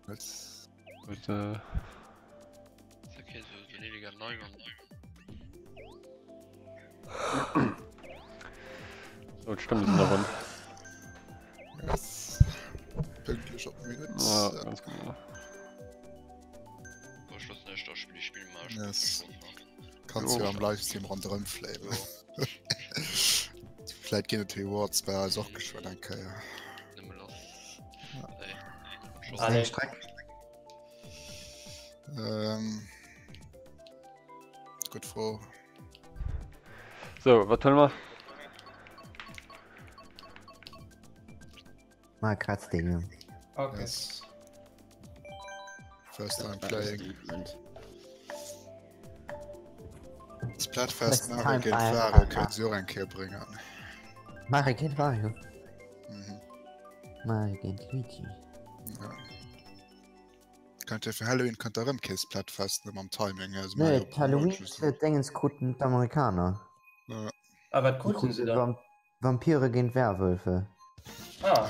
Gutt, äh. Okay, so den illegal Neumann. So, d'Stëmme sinn erëm. Yes. Pünktlech op d'Minutt. Ja, ganz genau. Oh, Schluss nicht, da spiel ich Spiel mal. Yes. Kannst jo am Livestream ronderëm fléien. Vläit ginn et Rewards bei eis och geschwënn eng Kéier. Nëmme lass. Allez. Streck. Ähm, gutt Fro. So, wat huele mer? Mario Kart Stadium. Okay. Yes. First time playing. Splatfest Mario géint Wario kéint se och eng Kéier bréngen. Mario géint Wario? Mhm. Mario géint Luigi. Ja. Könnt ihr fir Halloween könnt der erëm kee Splatfest ne mam Timing her. Nee, d'Halloween Dingens kruten d'Amerikaner. Ja. Ah, wat kruten se dann? Vampire géint Werwölfe. Ah.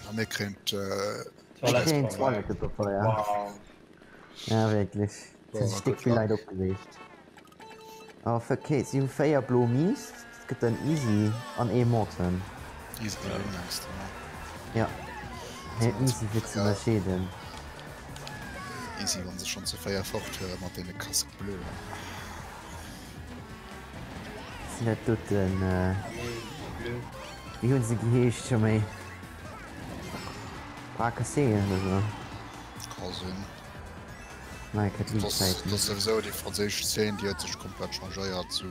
A mir kréien äh, Toilettepapeier. Wow. Ja, wierklech. Dat huet sech déck vill Leit opgereegt. Oh, fuck, okay, si hu 4 blo Miis, dat gëtt dann easy, an ee Morton. Easy mengs du, ne? Ja. Nee, easy fir ze ënnerscheeden. Easy, wann se schonn zu 4 fort huelen mat deene Casques bleuen. Sinn dat doten, wéi hunn se geheescht scho méi? Bras cassé oder sou? Ka sinn. Nei Katholikszäiten. Dat ass souwisou déi franséisch Szene, déi huet sech komplett changéiert. Sou,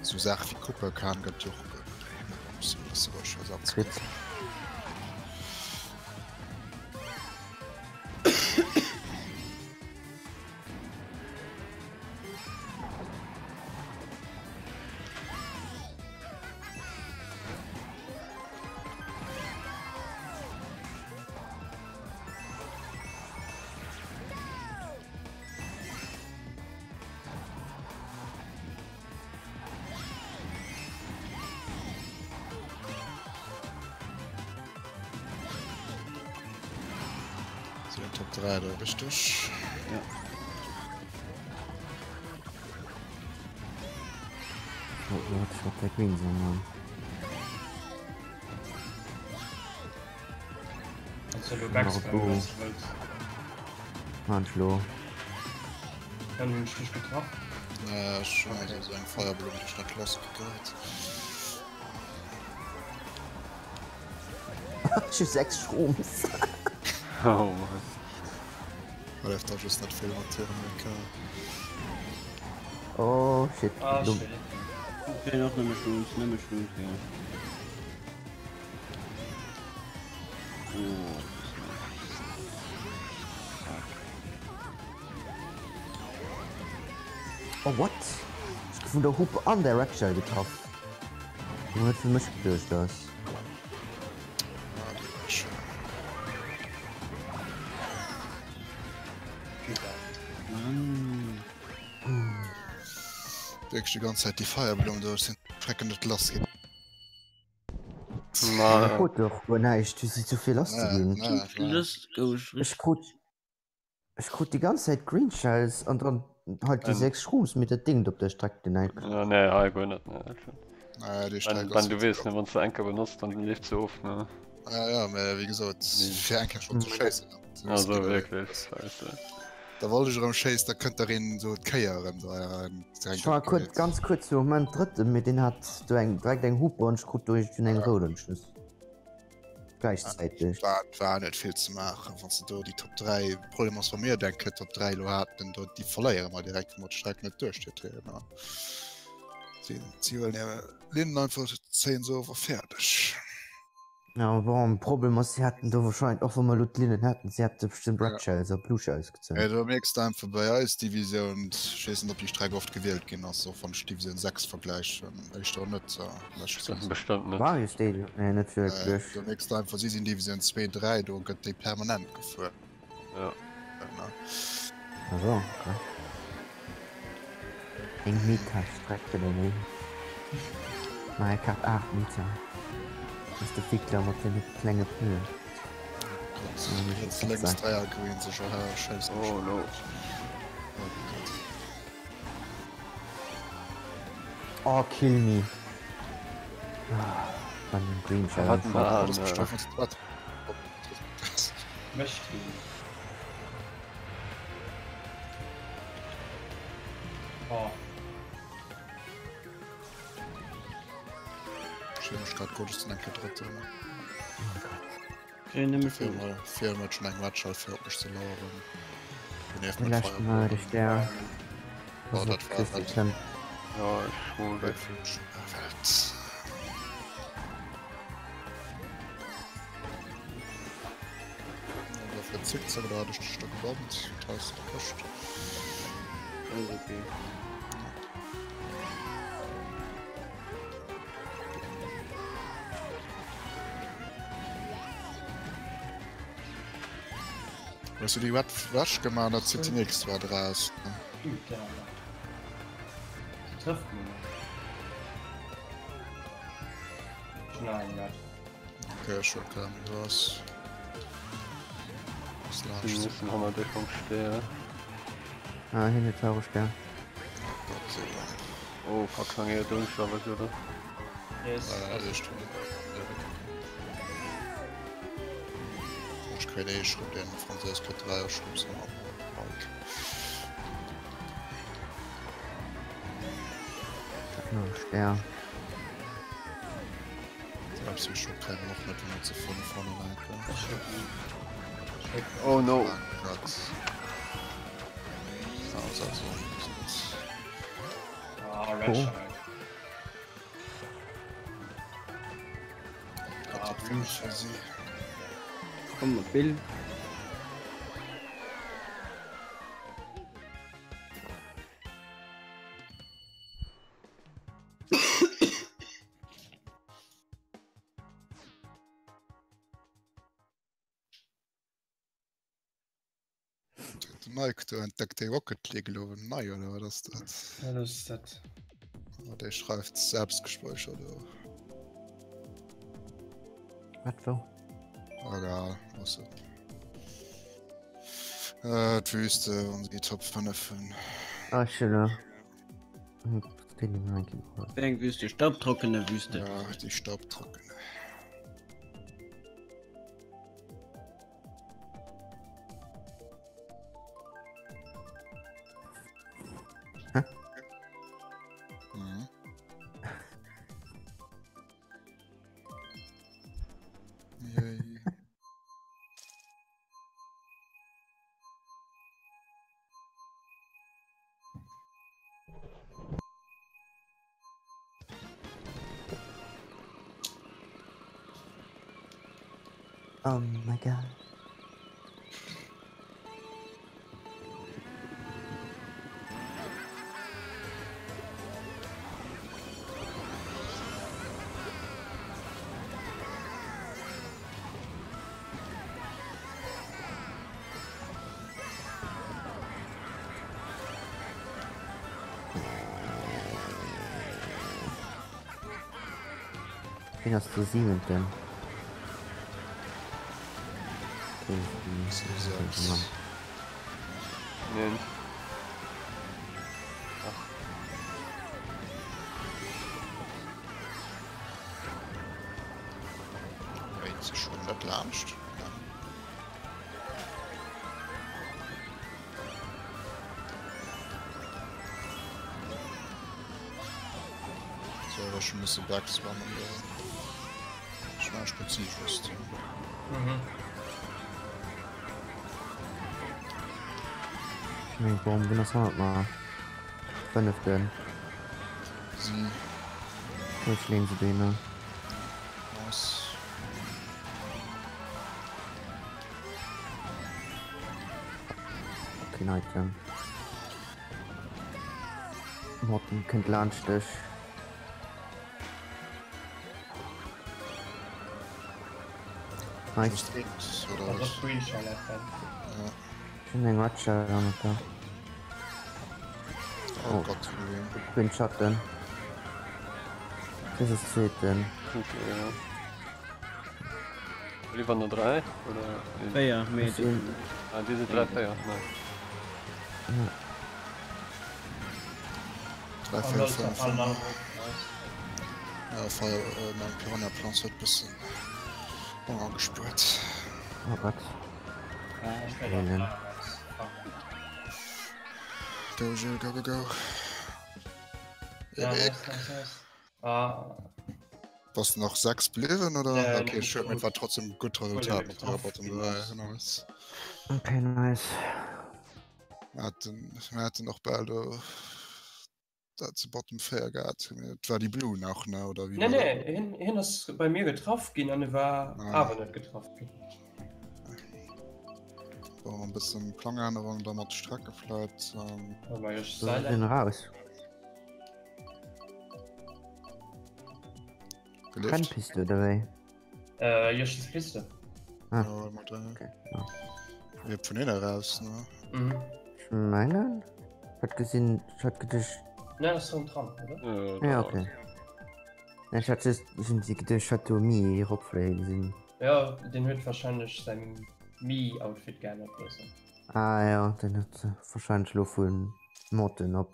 sou Saache wéi Coupe kan gëtt jo och. Kritt. Sinn den Top 3 do richteg? Ja. Oh, lo hat ech mat der Green Zone an. Kannst du lo backspammen, wann du wëlls. Mann, Flo. Dann hunn ech dech getraff. Äh, ech hunn also sou eng Feierblumm, déi ech net lassgekritt. Ech hu 6 Shrooms. Oh Mann. Ma därf da just net vill mat hirem LK. Oh shit. Ah, Dumm. shit. Okay, och nëmme Shrooms, nëmme Shrooms, ja. Oh, das ist nice. Fuck. Oh what? Ech gouf vun der Hupe an der Red Shell getraff. Déi net fir mech geduecht ass. Ah, déi war schön. Mann. Wierklech déi ganz Zäit déi Feierblumm do, ech sinn schrecken net lass ginn. Ma. Ech krut och guer näischt, du si zu vill lass ze ginn. Lëscht gouf ech Ech krut Ech krut déi ganz Zäit Green Shells an dann halt déi 6 Shrooms mit dat Ding op der Streck den Eck. Ja, nee, hei guer net, nee, dat stimmt. Naja, déi Streck Wenn, ass wenn du weess, ne, wann s du eng Kéier benotzt, dann leeft se of, ne. Ja, ja, mä wéi gesot, fir eng Kéier schonn ze schéissen, dann Also wierklech, scheisse. Da wollt ech erëm schéissen, da kënnt der een esou d'Kéier erëm da Ech war kuerz, ganz kuerz de Moment drëtten, mee deen hat do eng, direkt eng Hupe an ech krut do iergendwéi eng rout am Schluss. Gläichzäiteg. War, war net vill ze maachen, wann se do déi Top 3, Problem ass, wa mir eng Kéier Top 3 elo haten, do déi verléiere mer direkt, wa mer d'Streck net duerchgekritt hunn. Si, si huelen hir Linnen einfach, zéien se of a fäerdeg. Ja, bon, Problem ass, si hätten do wahrscheinlich, och wa mer elo d'Linnen hätten, si hätte bestimmt Red Shells a Blue Shells gezënnt. Ja, do mierks de einfach bei eis Divisioun, ech weess net, ob déi Streck oft gewielt ginn ass, och wann ech d'Divisioun 6 vergläichen, éischter net, lescht Saison. Bestëmmt net. Mario Stadium? Nee, net wierklech. Do mierks de einfach, si sinn Divisioun 2, 3, do gëtt déi permanent gefuer. Ja. Also, okay. Eng Meter Streck oder méi. Mario Kart 8 Meter. Das ist de Wickler mat den klenge Pneuen. Lénks 3 Green sech erschéisst. Oh no. Oh Gott. Oh kill me. Ah, Van den Green Shell. Wat man. Das bestrafen uns wat. Mécht hien. Oh. Ech grad gut den enke dritten. Kréien nëmme Fir fir. mal fir mat schon eng Matschall fir op mech ze laueren. De leschten war de Stär. Oh, dat war Christi halt- kënnt. Ja, ech hol weg. Welt. Dafür zickt aber da hatte ich dich da gebombt. Da ist der Kascht. Alles okay. Weißt du, die Red Rush gemacht hat, zieht die nächste Red raus. Ne? Putain. Sie trifft mich nicht. Schon einen Red. Okay, schon kam raus. Das Die latscht. müssen haben wir vom Stär. Ah, hin huet auch e Stär. Gott sei Dank. Oh fuck, lang eher durch, aber oder? Yes. Äh, ich Ich kenne eh schon den Französisch 3 Schubs am Bike. Noch e Stär. Selbst ich schon keine noch mit wenn wir zu vorne vorne rein können. Oh no. Oh Gott. Ja, das ist also. Ah, Red Oh. Shark. Gott, Ah, das Blue für Shark. sie. Komm, Bill. Den Mike, du entdeckt die Rocket League lo nei oder was ist das? Ja, das ist das. Oh, der schreibt Selbstgespräch oder? Wat wou? Egal, was Äh, d'Wüste und die Top 5 hunn. Ah, schön. Wéi eng Wüste? Staubtrockene Wüste. Ja, die staubtrockene. Hä? Mhm. Yay. Oh my god. Wien ass de siwenten? Okay, So, Mann. sechs. Nee. Wait, ist schon das lanscht? Ja. So, aber schon müssen Bergswammen da. Schon mal spezifisch. Mhm. Meng Bom, wien ass hannert mer? Fënneften. Sie. Ech leen se deene. Nice. Keen Item. Morten kënnt laanscht dech. Nice. Just eins, oder Also was? Green Shell FN. Ja. Ech hunn eng Red Shell hannert der. Oh Oh. Gott, Green. Green Schatten. Chris ass zweeten. Okay, ja. Liewer no 3 oder? 4 mee Ah, déi sinn 3, 4, nice. 3, 4, 5, 5. Ja, Feier, äh, mein Piranha Plants huet bëssen Honger gespuert. Oh Gott. Go Gilles, go go go. Ja, nice, nice, nice. Ah. Was nach 6 bliwen oder? Ja, okay, schön, mit war trotzdem gut Resultat mit der Bottom 3. Nice. Okay, nice. Wir hatten, wir hatten noch bald äh, dat ze Bottom 4 gehabt. Et war die Blue nach ne oder wie? Nee, nee, hin, hin ass bei mir getraff ginn an e war ah. awer net getraff ginn. So, ein bisschen Klangännerung da mat Strecke vielleicht. Ähm. Den raus. Rennpiste oder wéi? Äh, Joschis Piste. Ah. Ja, mat, äh, okay. Ja. Ihr vun hinne raus ne? Mhm. Ech mengen, ech hat gesinn, ech hat geduecht. Ne, ass rëm dran, oder? Ja, okay. Ne, ech hat just irgendwie geduecht, ech hat do Mii eropfléie gesinn. Ja, den huet wahrscheinlech säin Mii-Outfit geännert bëssen. Ah ja, den huet wahrscheinlech lo vu Motten op.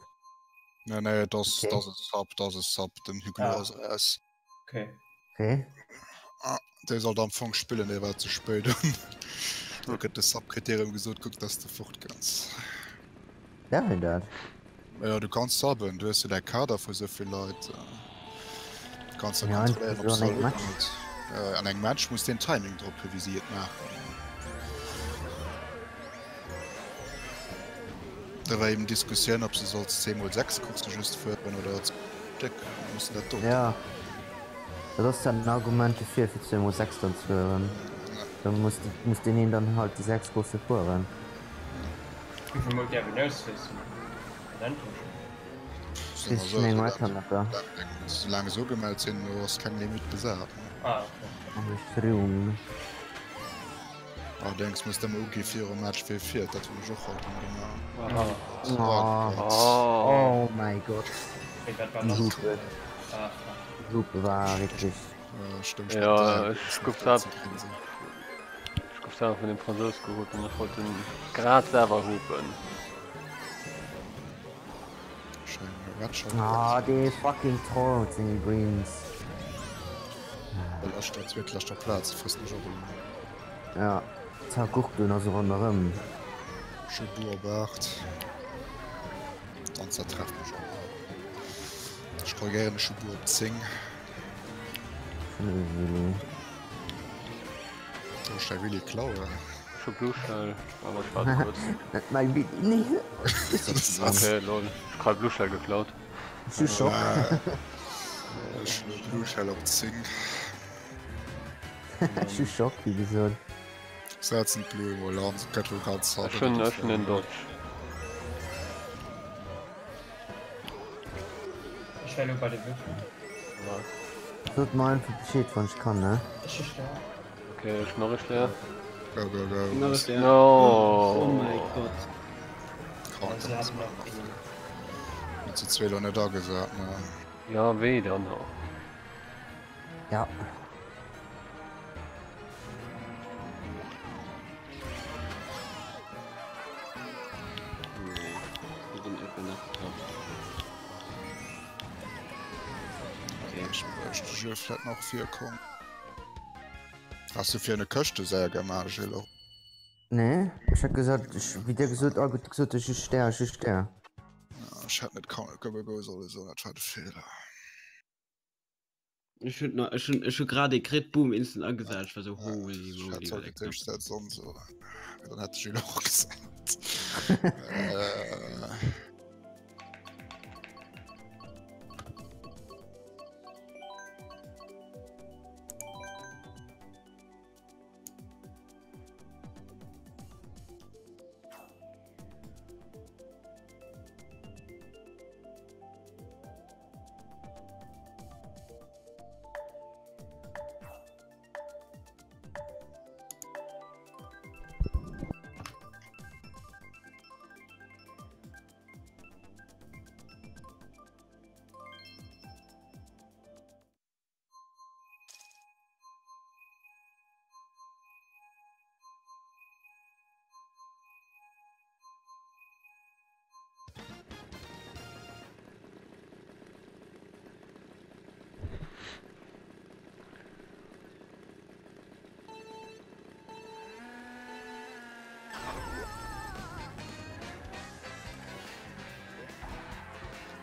Nee, nee, das, Okay. das ist Sub, das ist Sub, den Hugo Ah. ass raus. Okay. Okay. Ah, dee sollt am Fong spillen, dee war ze spéit un. Do gëtt de Sub-Kriterium gesot, kuck, dass de fort kanns. Darf een dat? Ja, du kanns subben, du hues jo däi Kader vu sou vill Leit. Du kanns da Ja, kontrolléieren, ob an se engem all Match. ukomm huet. Äh, an engem Match muss den Timing drop hu, wéi si et maachen. Da war eben Diskussioun, ob se solls 10 mol 6 Coursse just fueren oder Stéck. Mussen dat do. Ja, dat ass dann en Argument dofir, fir 2 mol 6 dann ze fueren. Da muss, muss deen een dann halt déi 6 Coursse fueren. Wéi vill mol däerf een auswiesselen? Endlech. Weess ech net, wat kann dat da? Soulaang se ugemellt sinn, do ass keng Limite gesat. Ah, okay. An ech room. Allerdéngs muss de emol ugi virum Match wee fiert, dat hunn ech och haut erëm gemaach. Oh, oh mäi Gott. Wéi wat war Déi lass? Hupe. Ah, fuck. Déi Hupe war wierklech. Ja, ech gouf dat ech gouf selwer vun dem Fransous gehupen an ech wollt en grad selwer hupen. Ah, dee fucking Troll mat senge Greens. Well ech der zweetleschter Plaz frëssen ech och elo. Ja, zerguckt un ass ronderëm. Schubu op 8. Dann zertrefft mech och. Ech korrigéieren de Schubu op 10. Willi. Soll ech däi Willi klauen? Ech hu Blue Shell, awer ech waart kuerz. Net mäi Willi, nee. Okay, lol. Ech krut Blue Shell geklaut. Ech hu Schock. Ech hu Blue Shell op 10. Ech hu Schock, wéi gesot. Setzen d'Blue emol an, se gëtt lo ganz hart. Ech hunn ech hunn en Dodge. Ech war lo bei de Würfel. Sot mer einfach Bescheed wann ech kann, ne? Ech hu Stär. Okay, ech nach e Stär. Go, go, go. Nach e Stär. No. Oh mein Gott. Krank. Sie hatten noch een. Huet se zwee lo net agesat, ne? Ja, wéi dann och? Ja. Ech de Jeu vläit nach virkomm. Has du fir eine Këschte séier gemaach, Gilles? Nee, ech hat gesot, ech, wéi dir gesot, all gutt gesot hutt, just Stär, just Stär. Ja, ech hätt net go go go solle soen, dat war de Feeler. Ech hunn ech hunn ech hu grad ee kritt, boom, instant agesat. Ech war sou holy Ech moly, hätt war sollte der knapp. d'éischt dat sonn soen. Dann hätt de Gilles och gesat. Äh.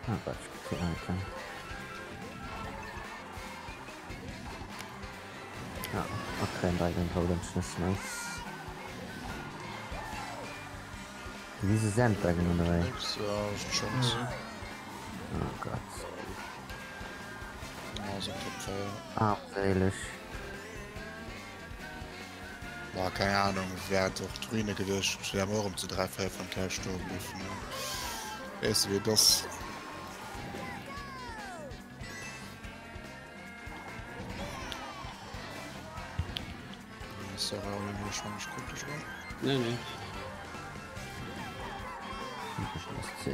Ah Gott, ich krieg noch einen. Ja, okay, bei den Golden Schnitz, nice. Wieso Sandbagen unterwegs? Nix, ja, Chance. Oh Gott. Ja, so Top 4. Armselig. War keine Ahnung, wär och d'Ruine gewiescht, wär mer och ëm zu 3, 4 van Käch stoe bliwwen. Weess de wéi et ass. Sorry, Oliver, ech meng, ech krut dech erëm. Nee, nee. SC.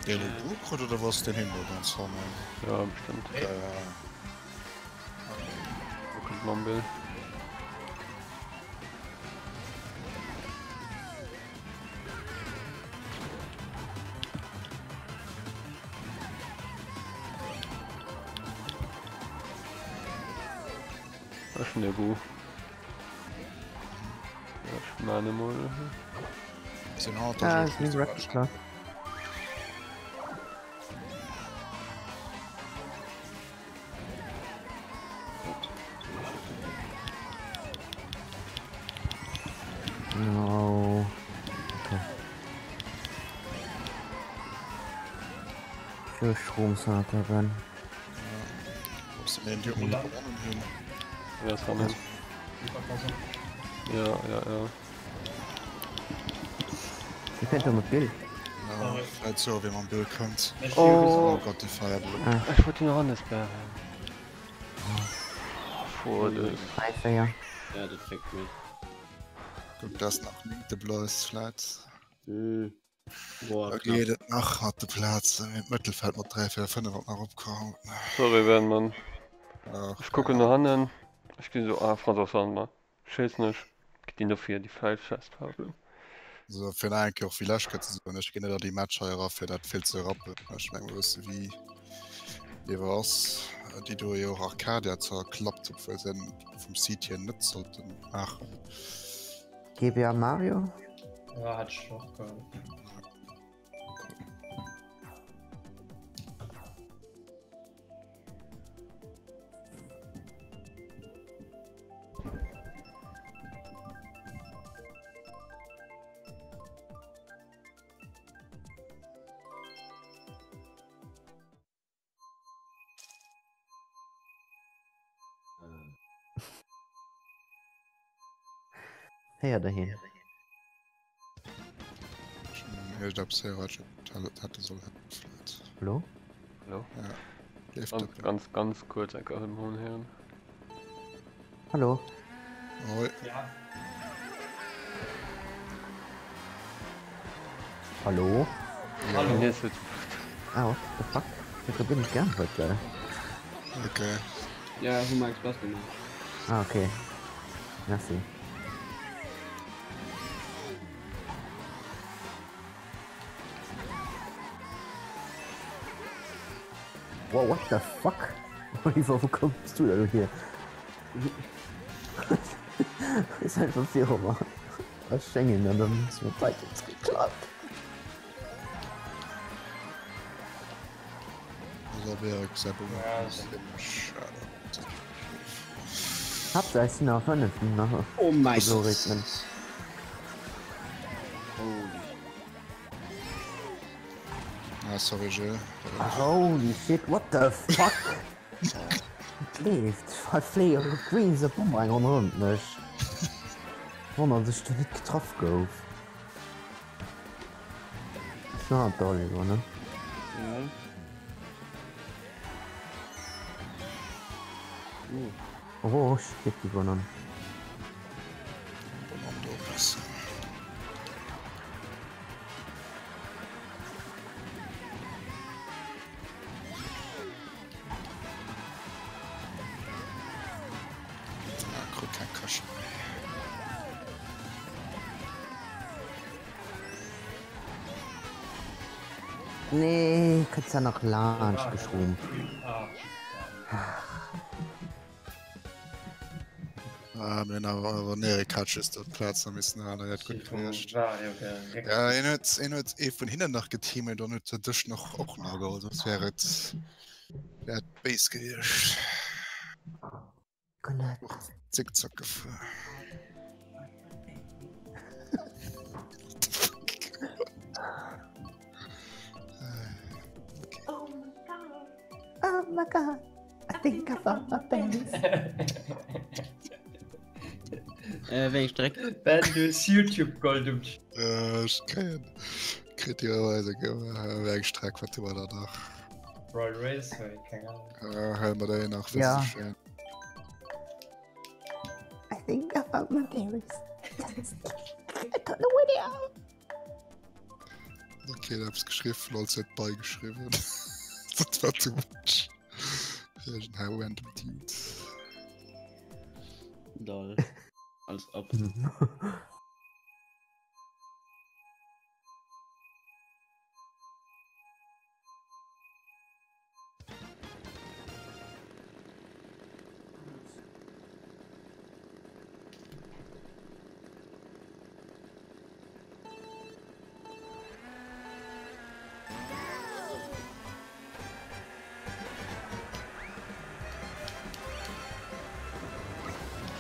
Deen elo Blu krut oder was deen hin do ganz hannen? Ja, bestimmt. Ja, ja. Wo kommt mam Bill? Ech hunn e Goût. Ech man emol. Sinn haut Ah, ist mir Rapid klar. No. Okay. Für Stromsnaterin. Ja, ist hannen. Ja, ja, ja. Ihr könnt doch mit Bild. Ja, vläit so, wéi mam Bill kënnt. Oh. Oh Gott, déi Fireball. Ech wollt déi nach anders bären. Vor des. 3, 4. Ja, dat fickt mech. Guck, dass nach néngte bleiws vläit. Mm. Boah, Da knapp. geet et nach mat de Plazen, mee d'Mëttelfeld mat 3, 4, 5 ass nach opgehauen. Sorry, Ben, Mann. Ach, Ech kucken no hannen. Ech ginn esou, ah, François Sandmann. Schéissen ech, gitt deen dofir déi falsch Festfabel. Also fir nach eng Kéier och wéi lech Kéier ze soen, ech ginn net an déi Match hei era fir dat vill ze rappen. Ech mengen e bësse wéi Liewer ass déi do jo och Arcadia zwar klappt, obwuel se vum Seed hier net sollten maachen. GBA Mario? Ja, hat ech och geholl. Héier der hien? Hallo? Hallo? Ganz, ganz, ganz kurz enker hënn héieren. Hallo? Hoi. Ja. Hallo? Hallo. Nee, es wird Ah, what the fuck? Ich hab nicht geantwortet, leider. Okay. Ja, hu mer express gemaach. Ah, okay. Merci. Wow, what the fuck? Oliver, wo kommst du denn hier? Ist einfach viru mer a Schengen an dann ist mir Titans geklappt. Hauptsache es sind noch 5 nach Oh mein so regnen. Holy. Ah, sorry, Gilles. Holy shit, what the fuck? Leeft, wat fléie Greens a Boomerang ronderëm mech. Wonner, dass ech do net getraff gouf. Ass nach an d'Oliver, ne? Ja. Oh, shit, déi Banann. Banann do oppassen. Ah, krut keng Kasche méi. Nee, kënns ja nach laanscht geschwommen. Ah. Ah, mir hunn awer awer den Erik hat just do d'Plaz nach missen halen, dat gutt gewiescht. Ja, een huet, een huet ee vun hinnen nach geteamet an huet dech nach och nach geholl, soss wär et wär et béis gewiescht. Zickzack gefuer. Oh my god, I think I found my penis. Äh, wéi eng Streck? Ben, du hues YouTube Gold um Äh, ech kréien kritt Dir eise wéi eng Streck wat hu mer da nach? Royal Raceway, keng Ahnung. Äh, hëlle mer déi nach, Ja. wéi se schéin. I think I found my penis. I don't know where they are. Okay, eppes geschriwwen, lol huet bei geschriwwen. Dat war too much. Irgendein random Dude. Lol. Als ob.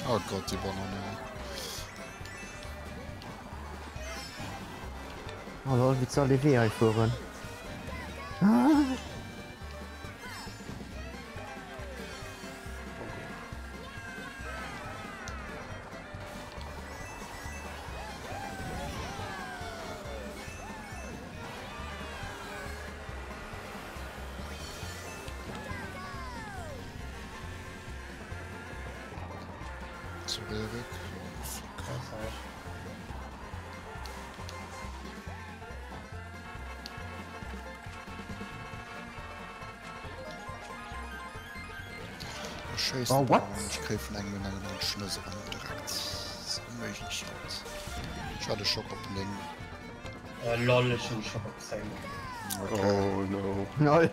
Oh Gott, die Banane. Oh lol, wéi soll dee Wee hei fueren? Sorry, Eric. Oh, fuck. Schéisst Oh, what? Ech kréie vun engem en engem an d'Schnëss eran direkt. Dat ass onméiglech haut. Ech hat e Schock op 9. Äh, lol, ech hunn Schock op 10. Okay. Oh no. Lol.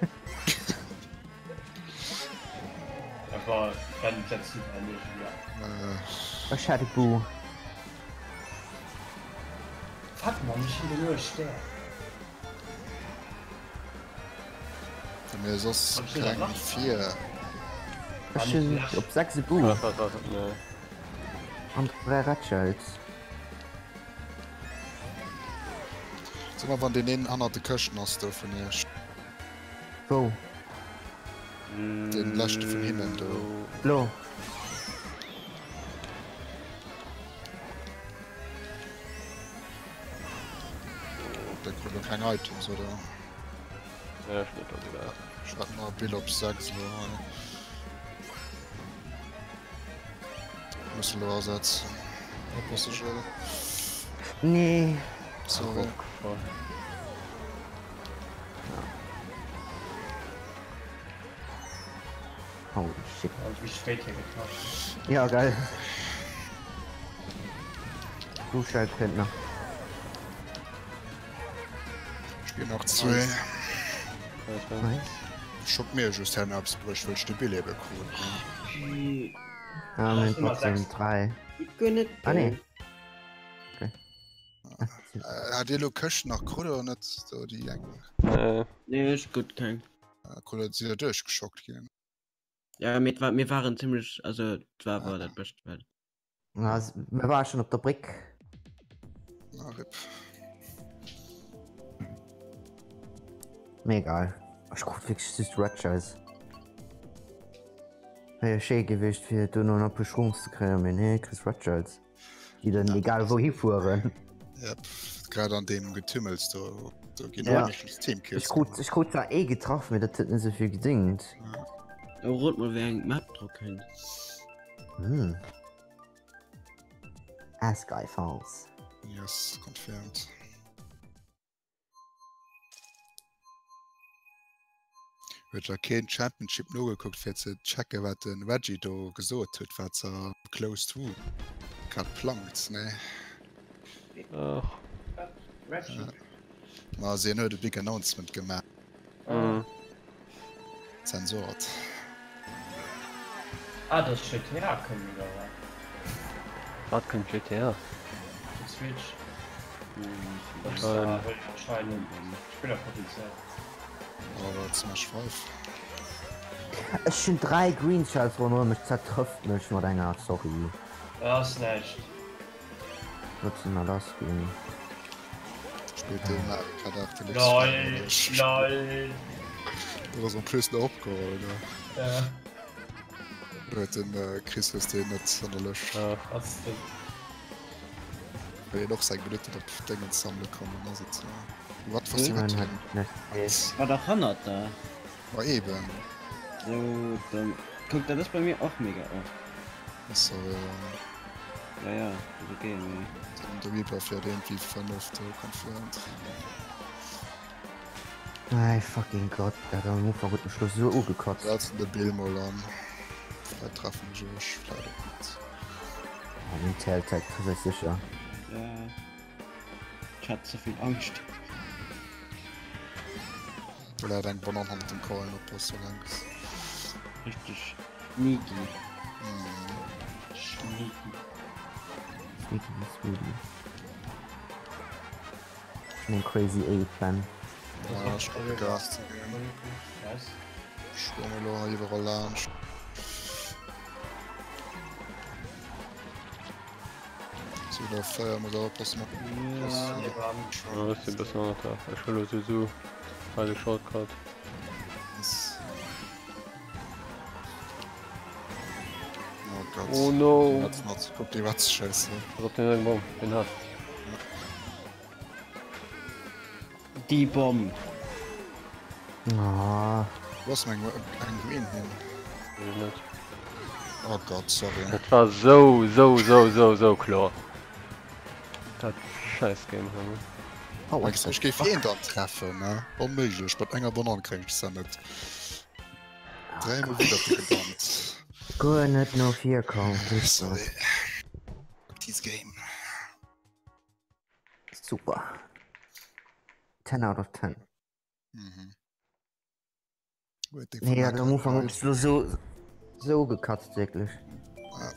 Dat war dann dat super nicht, ja. Äh, Ech hat e Bu. Fuck man, ech hunn nur e Stär. Mir soss An steet dat keng nach? vir. Ech hunn op 6 e Bu. Wat, wat, wat, nee. An 3 Ratchels. Sag mal, wann deen een hannert de Këschten ass do vun iech. Wou? Den leschte vun hinnen do. Lo. Der krut lo keng Items, oder? Ja, ech net, also dat. Ech hat nach Bill op 6 lo hei. Muss lo ersetzen. Oppasse, Joël. Nee. Sorry. Holy shit. Und wie spät hier getroffen. Ja, geil. Du Scheiß kennt noch. Spiel nach zwee. Nice. Schock mir just herno eppes bruecht, wëll ech de Bill ebe krut. Ja, mir trotzdem 3. Ah, nee. Okay. Hat Dir elo Këschten nach krut oder net? Do déi eng. Nee. Nee, ech krut keng. Krut si der duerchgeschockt ginn? Ja, mir, war, mir waren ziemlech, also et war awer dat Bescht, wat. Na, mir war schon op der Bréck. Na, RIP. Mir egal. Ech krut wierklech just Red Shells. Wär jo schéi gewiescht fir dono nach e puer Shrooms ze kréien, mee nee, kriss Red Shells. Déi dann egal wouhi fueren. Yep, grad an deem Getümmels do, do ginn Ja. meeschtens Teamkills Ech krut, ech krut zwar ee getraff, mee dat huet net esou vill gedéngt. Oh, rot mol wéi eng Map dru kënnt. Hm. Ah, Skyfalls. Yes, confirmed. Huet da keen Championship nogekuckt fir ze checken wat den Reggie do gesot huet wat se am Closed Room grad plangt nee? Ach. Reggie? Ma also hien huet e big announcement gemaach. Mhm. Zensored. Ah, dass GTA kënnt oder wat? Wat kënnt GTA? Op Switch. Rockstar huet anscheinend Spillerpotenzial. Awer Smash 5. Ech hunn 3 Green Shells ronderëm mech, zertrëfft mech mat enger, sorry. Ass näischt. Wat sinn mer lass ginn? Spillt de Mario Kart 8 Deluxe LOL, fräiwëlleg. lol. Dat ass en plus nach opgeholl, ne? Ja. Huet den Chris hues deen net an der Lëscht. Ass den. Well een och seng Minutten op Déngens sammele kann, dann ass et. Wat was Nein, die hat ich net. War dach hannert der. Ma eben. Sou domm. Kuck, dat ass bei mir och mega oft. Achso, jo. Ja, ja, ass ok, mee. De Reaper fiert iergendwéi 5 do confirmed. Mäi fucking Gott, dat am Ufank huet mech lo sou ugekotzt. Setzen de Bill mol an. Vläit treffen ech ech, vläit och net. Oh, den Tailtag trifft eis sécher. Ja. Ech hat ze vill Angscht. Do läit eng Banann hannert dem Colin, oppasse lenks. Richteg sneaky. Sneaky. Sneaky wie Sweetie. Ech bin eng Crazy 8 Fan. Ja, ech kucke Gas ze ginn. Schwammen elo hei iwwerall laanscht. So, da 4 muss awer oppassen mat. Ja, ech sinn e bëssen hannert der. Ech huele souwisou hei de Shortcut. Oh Gott. Oh no! Guck déi wat Scheiße. Pass op, deen huet eng Bomm. Deen hat. Déi Bomm! Oh. Wo ass meng eng Green hin? Wees ech net. Oh Gott, sorry. Dat war sou, sou, sou, sou, sou kloer. Dat scheiß Game hei, man. Oh, what Ech the géif fuck? een dann treffen, ne? Onméiglech, mat enger Banann kréien ech se net. Dräimol widder de gebannt. Guer net no vir komm. Sorry. Fuck this game. Super. 10 out of 10. Mhm. Huet Nee, ja, am Ufang huet lo so so gekatzt wirklich. Ja.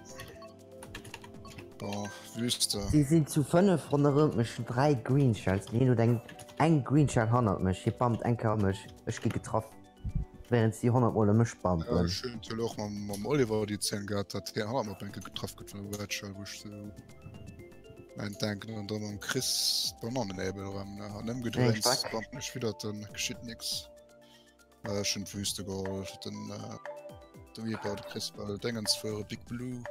Boah, Wüste. Sie sinn zu 5 ronderëm mech, 3 Green Shells. Deen huet eng eng Green Shell hannert mech, hie bammt eng Kéier a mech, ech gi getraff, während si 100 mol e mech Ja, bampen. ech hunn natierlech och mam, mam Oliver déi Zeen gehat, datt hien hannert mir op eng Kéier getraff gëtt vun der Red Shell, wou ech sou mäin Denken an dann mam Chris d'Banannenäbel erëm, ne, an ëmgedréint, Stack. bammt mech widder, dann geschitt nix. Äh, ech hunn d'Wüste geholl, den, äh, de Reaper, de Chris well Déngens fuere, Big Blue.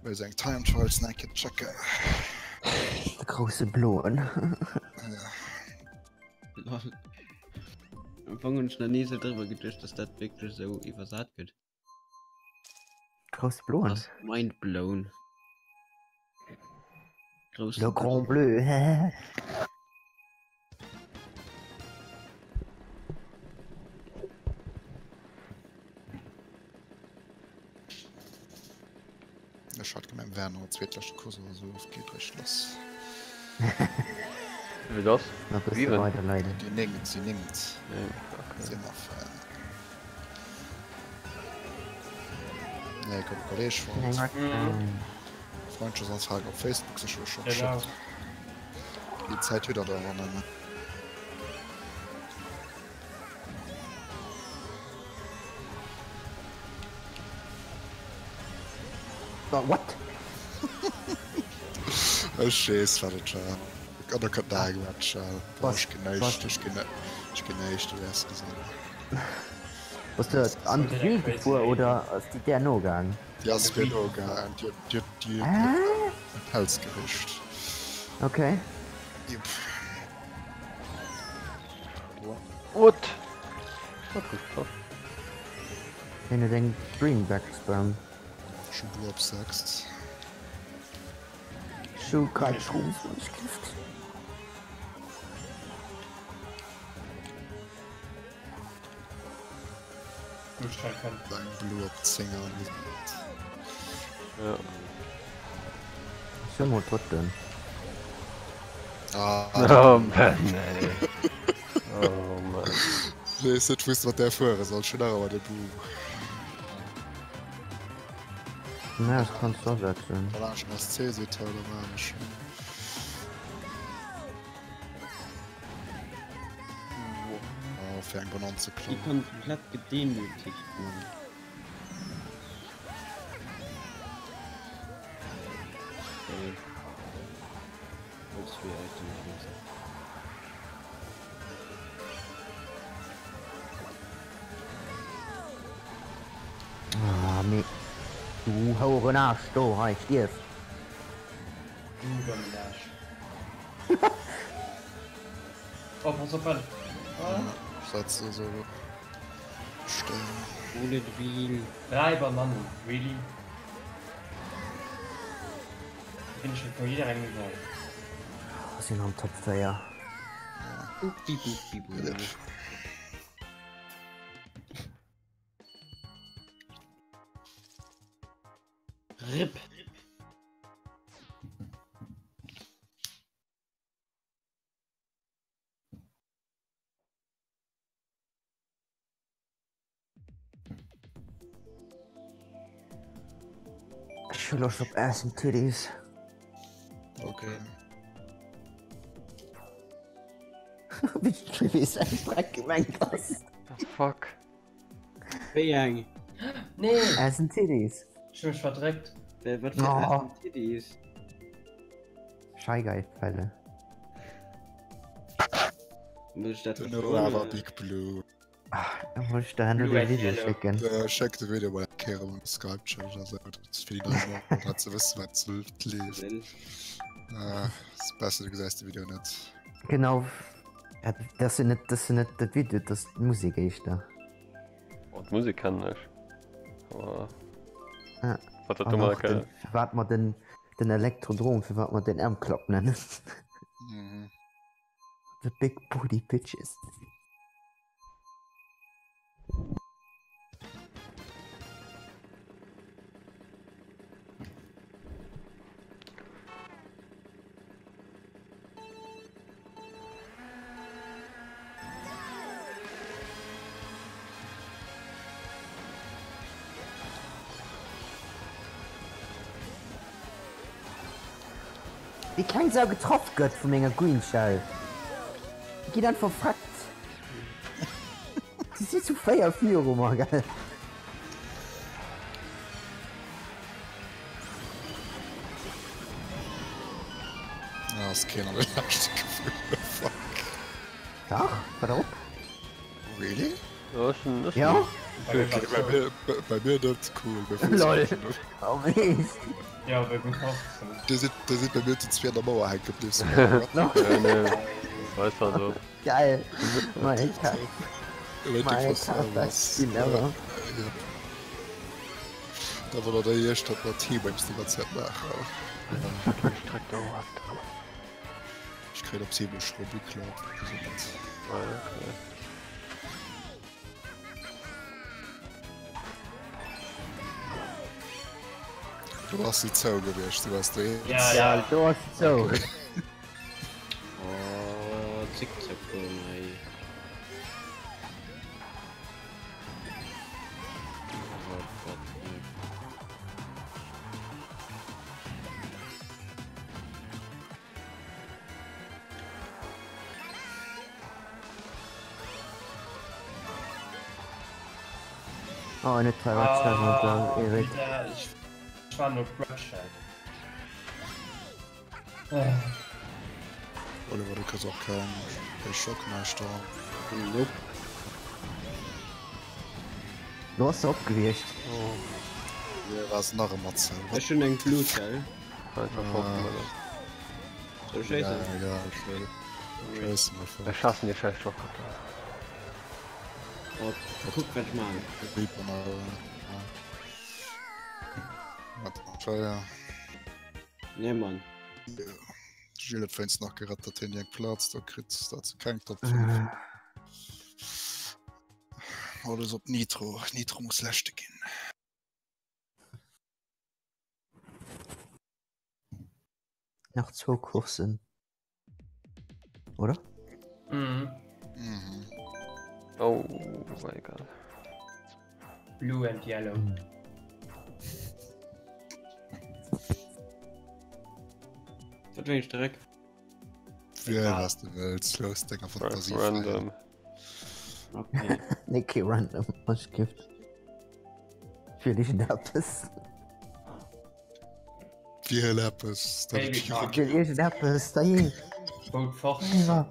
Well se eng Time Trials nach eng Kéier checken. De grousse Bloen. Ja. Lol. Am Fong hunn ech nach ni esou driwwer geduecht, dass dat wierklech esou iwwersat gëtt. Grousse Bloen? Ass mind blown. Grousse Le Grand Bleu. Ech hat gemengt wär no zweetleschte Course oder sou, et geet réischt lass. Wéi lass? Nach bësse 7? weider leiden. Déi néngt, déi néngt Okay. sinn nach. Nee, komm, Kolleg fonnt. Freundschaftsanfragen op Facebook sécherlech scho Genau. geschéckt. Déi Zäit huet der da awer net. What? Ech weess wat et war. An da kënnt nach eng Red-Shell. Boah, ech ginn éischt, ech ginn ech ginn éischt, du wäers gesinn. Bass de an d'Ville gefuer oder ass déi där nogaang? Déi ass mir nogaang, déi huet déi huet déi huet e Pelz gericht. Okay. Jep. What? Wat hues getraff? Hien huet eng Green Back gespammt. Ech hu Blue op 6. Ech hu grad Shrooms ewechgelift. Eng Blue op 10 an. Ja. Ech hu mol drëtten. Ah, Oh Mann, ey. Oh Mann. Weess net wou's mat där fuere soll, schon nach awer de Boo. Nee, das kannst du ersetzen. Da schon das CC-Teil, da war ich. Oh, fir eng Banann ze Déi klauen. komplett gedemütigt, Mann. Okay. Holz wie alte Hose. Ah, mee. Du Houeren Aarsch, do, hei, stierf! Du dommen Aarsch. Oh, pass op, well. Ah. Setze so stellen. Bullet Wheel. 3 Banannen, really? Ginn ech vu jidderengem geholl. Ech sinn am Top 4. Rip. Ech hu Loscht op Ass and Titties. Okay. Wéi weess eng Streck gemengt ass. The fuck? Wéi eng? Nee! Ass and Titties. Ech hu mech verdréckt. Wat fir Ass and Titties? Shy Guy Fälle. Muss ech dat Den verstoen? Awer Big Blue. Da muss ich der Hände Blue den and Video yellow. schicken. Äh, Schéck de Video mol eng Kéier an Skype Chat oder sou, dat fir déi nei Leit dat ze wëssen wat ze leeft. Lel. Äh, ass besser du gesäis de Video net. Genau. Ja, dat ass jo net, dat ass jo net dat Video, dat ass d'Musek éischter. Oh, d'Musek kennen ech. Aber Ja. wat dat An domadder och den, ke firwat mer den, den Elektrodrom, firwat mer den M-Club nennen. Mhm. The Big Booty Bitches. Wéi keng Sau getraff gëtt vu menger Green Shell. Déi ginn einfach freckt. Si si zu 4 viru mer, gell? Ah, ass keen an de leschte geflunn, fuck. Dach, war der op? Really? Ja, ech hun, ech Ja? hun. Okay, bei mir, bei mir net, cool. Bei mir Lol. Oh, wees. Ja, bei mir och. Dir sidd, dir sidd bei mir zu zwee an der Mauer hänke bliwwen. Nee, nee. Weiß was op. Geil. Mein Kack. Mein Kack, das Spiel ever. Da war der Iech dat mat T-Waves die ganze Zeit maachen. Streck do, Ich kréien op 7 Schrubbi klar. Okay. Du ass si zou gewiescht, du warst du Ja, ja. Do ass se zou. Oh, Zickzackbahn, ey. Oh Gott, ey. Oh, net 3 Ah, Erik. Peter, ich war nur Crutch halt. Ah, Oliver, du kriss och keng keng Schock näischt da. Nope. Do ass se op gewiescht. Mir war se nach ëmmer zou. Ech hunn eng Blue-Shell. Einfach hoffen, oder? Soll ech schéissen? Ja, egal, ech wëll. Schéissen einfach. Ech hassen déi scheiß Schockkoppler. Oh, kuck wat ech man. Reaper nach, ja. Wat Feier. Nee, Mann. Gilles huet wéinst nach gerett, datt hien déi eng Plaz do kritt, dat se keng Top 5. Alles op Nitro. Nitro muss leschte ginn. Nach zwou Coursen. Oder? Mhm. Mhm. Oh, war egal. Blue and yellow. Wat wéi eng Streck? Wiel was du wëlls, looss denger Fantasie fräi. Random. Okay. Nee, kee random. Ech gift. Wiel iergendeppes. Wiel eppes, dat et Baby Park. Wiel iergendeppes, da jee. Vote fort. Iwwer.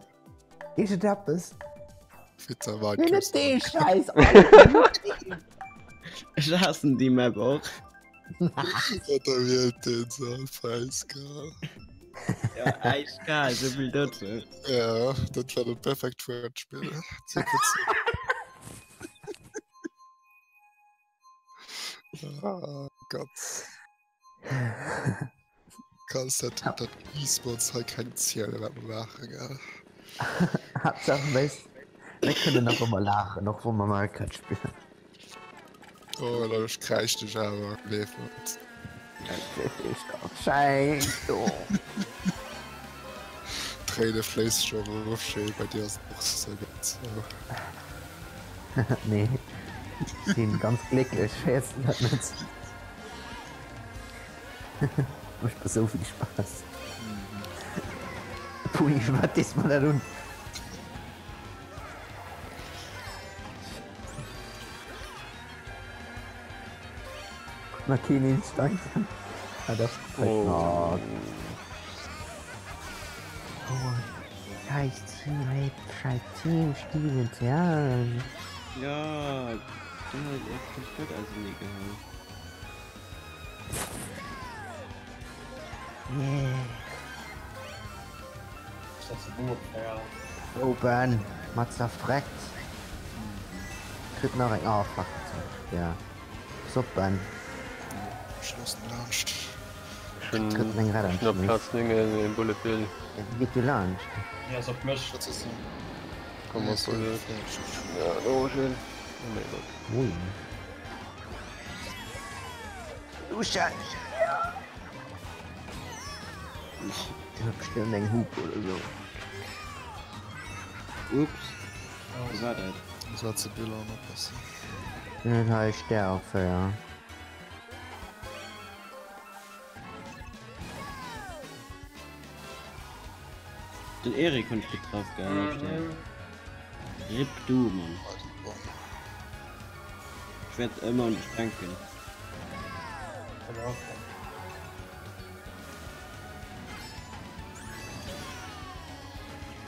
Iergendeppes. Pizza war Nee, net dee Schäiss, Alter. Net dee. Ech haassen déi Map och. Wat der wielt den so eiskal. Ja, eiskal, souvill dozou. Ja, dat war dat perfekt Wuertspill. Ah, Gott. Kanns dat dat E-Sports hei keng Ziel wat mer maachen, gell? Haaptsaach mir mir kënnen nach ëmmer laachen, och wa mer Mario Kart spillen. Oh, da ech kräisch dech awer, gleef mer et. Schäiss do. D'Tréine fléisse scho erof, schéi, bei dir ass et och sou gutt. Nee, ech sinn ganz glécklech, vergiess dat net. Mécht mer sou vill Spaass. Pui, wat dees mer dat un? Guck mal, keen Instant. Ah, das oh. Oh, scheiß Team, ey, scheiß Team, Stevens, ja. Ja, du huet och komplett ausenee geholl. Yeah. Oh, Oh Ben, mat zerfreckt. Kritt nach eng. Oh fuck. Ja. Pass op Ben. Ech loossen laanscht. Ech hunn Kritt eng Rett ech hunn op Plaz 9 en Bullet Bill. Ja, wéi geet du laanscht? Déi ass op mech. Wat ass dat? Komm op Bullet. Ja, do schön. Oh mäi Gott. Ui. Lucia! Dir huet bestimmt eng Hupe oder sou. Ups, wou war dat? Das war ze Bill an oppassen. Net hei Stär op 4. Den Erik hunn ech getraff gell op Stär. Rip du Mann. Ech wäert ëmmer un dech denken.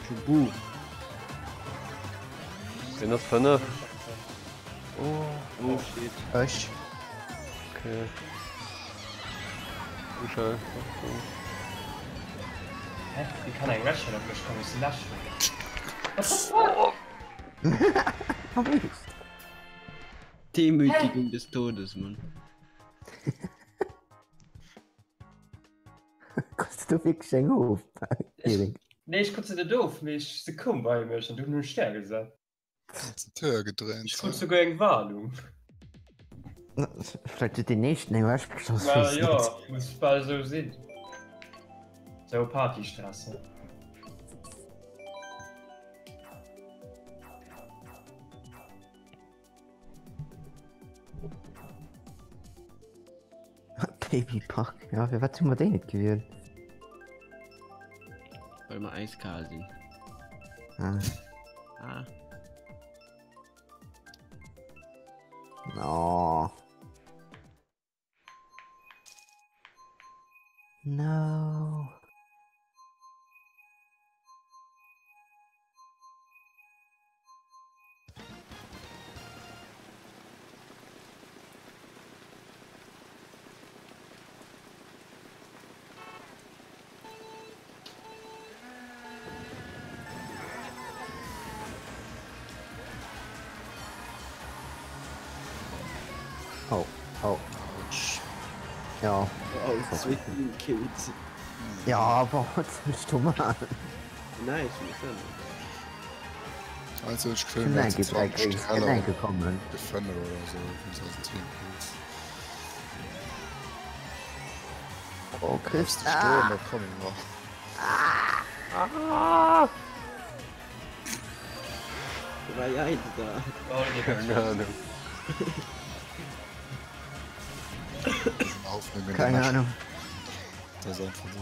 Schubu. Wien ass 5? Oh, oh shit. Ech. Okay. Michel. Hä? Wéi kann eng Red Shell op mech kommen? Ech si läschen. What the fuck? Demütigung des Todes, Mann. Krus du wierklech eng of, Erik? Nee, ech krut se net of, mee ech, se koum bei mech an du hunn ech Stär gesat. Ganzen Tour gedréint. Ech krut souguer eng Warnung. Vläicht huet deen éischten eng ewechgeschoss, Ma weess jo, net. muss bal esou sinn. Sou Partystress, ne? Baby Park, ja, firwat hu mer déi net gewielt? Well mer äiskal sinn. Ah. Ah. No. No. Oh, oh. Ja. Oh, zweeten Kill. Ja, aber wat soll ech do maachen? Nice, muss ja net. Also ech kréien Kënnt also enke dräi 20 Gréisst, kënnt Teller enke kommen. Defender oder so vun 2010 Kills. Oh, Chris. Bleifs du stoen, da kommen mer. Ah! War ja da. Oh, nee, Keine Ahnung. Aufnehmen Keine Ahnung. Das ist einfach so.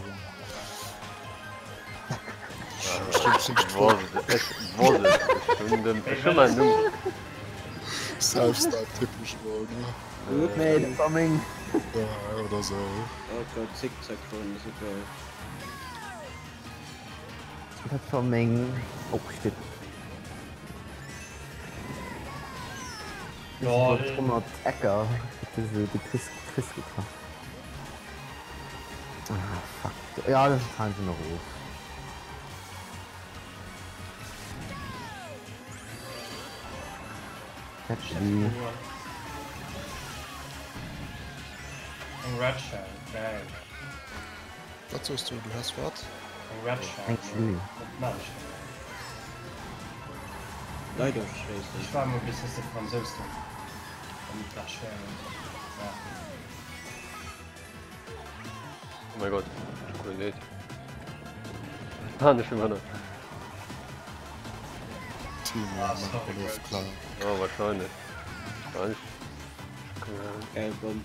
Self-Start tippen ech mol, ne? Nee, dat war meng. Ja, oder sou. Oh Gott, Zickzack fahren ass esou geil. Dat war meng. Oh shit. Lol. 100 Ecker. De Chris, Chris getraff. Ah, fuck. Ja, das fahren sie noch hoch. Eng Red Shell, geil. Wat soos du, du häss wat? Eng Red Shell. Eng Schlü. Dat maan ech net. Leit erschéissen. Ech waarde mol bis dass de Fransous dann eng Red Shell maachen. Oh mein Gott, Qualität. Ah, nicht immer noch. Team Ah, sorry, of klar. Oh, wahrscheinlich. Wahrscheinlich. Geil Bomm.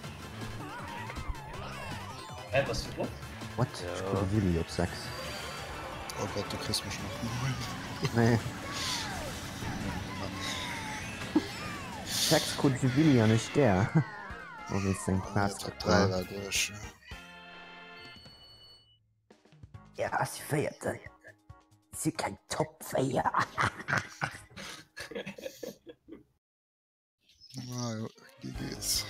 Hä, bass du op? What? Ja. Ech krut e Willi op 6. Oh Gott, du kriss mech nach. Nee. 6 krut de Willi an ech där. Oh, wéinst sengem Plaz. Top 3 war duerch. Ja, si Véierten. Si keng Top 4. Ah, jo, GG's.